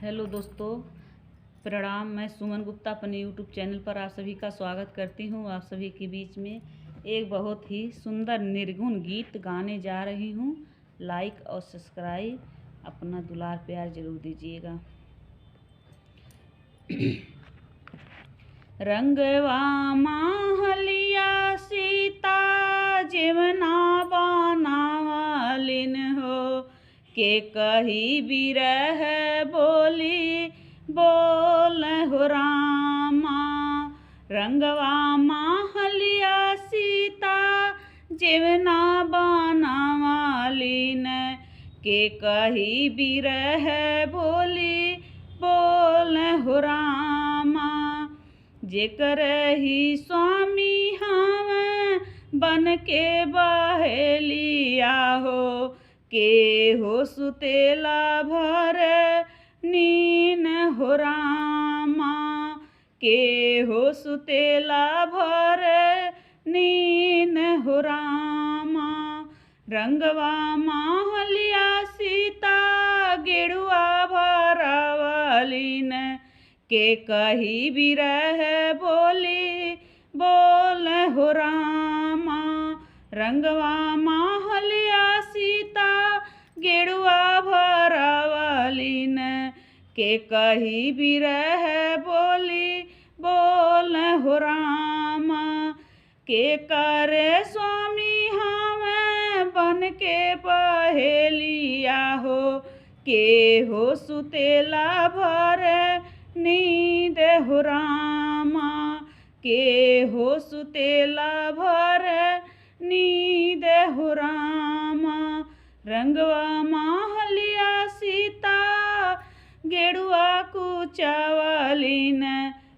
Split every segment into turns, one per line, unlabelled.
Hello दोस्तों, प्रणाम। मैं सुमन गुप्ता अपने यूट्यूब चैनल पर आप सभी का स्वागत करती हूँ। आप सभी के बीच में एक बहुत ही सुंदर निर्गुण गीत गाने जा रही हूँ। लाइक और सब्सक्राइब, अपना दुलार प्यार जरूर दीजिएगा। रंगवा माहलिया सीता जीवना बनावालिन हो, के कही बिरह बोली बोल हो रामा। रंगवा माहलिया सीता जीवना बनावालिन, के कही बिरह बोली बोल हो रामा। जेकर ही स्वामी हम बन के बहेलिया हो, के हो सुतेला भर नीन हो रामा। के हो सुतेला भर नीन हो रामा। रंगवा माहलिया सीता गेरुआ भरावलिन, के कही बिरह बोली बोल हो रामा। रंगवा माहलिया सीता गेरुआ भरावलिन, के कही बिरह बोली बोल हो रामा। के करे स्वामी हम बन के पहेलिया हो, के हो सुतेला भर नींद हो रामा। के हो सुतेला भर नींद हो रामा। रंगवा माहलिया सीता गेरुआ कुचावलिन,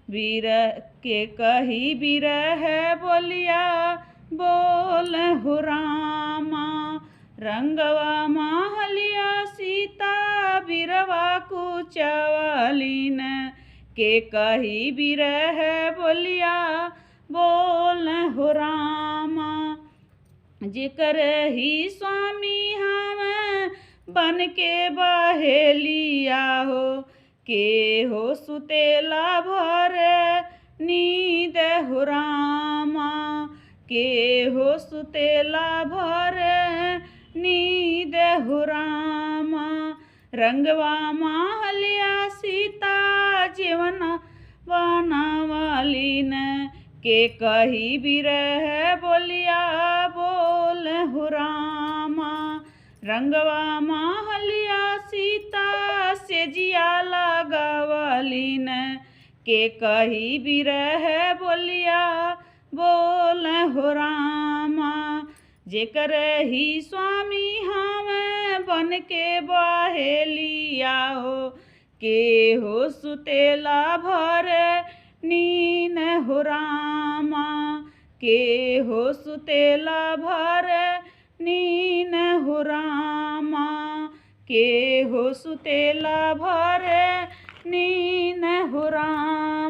बिरह के कही बिरह बोलिया बोल हो रामा। रंगवा माहलिया सीता बिरवा कुचावलिन, के कही बिरह बोलिया बोल हो रामा। जेकर ही स्वामी हम बन के बहेलिया हो, के हो सुतेला भर नींद हो रामा। के हो सुतेला भर नींद हो रामा। रंगवा माहलिया सीता जीवना बनावलिन, के कही बिरह बोलिया बोल हो रामा। रंगवा माहलिया सीता सेजिया लगावलिन, के कही बिरह बोलिया बोल हो रामा। जेकर ही स्वामी हम बन के बहेलिया हो, के हो सुतेला भर नीन हो रामा। के हो सुतेला भर नीन हो रामा। के हो सुतेला भर नीन हो रामा।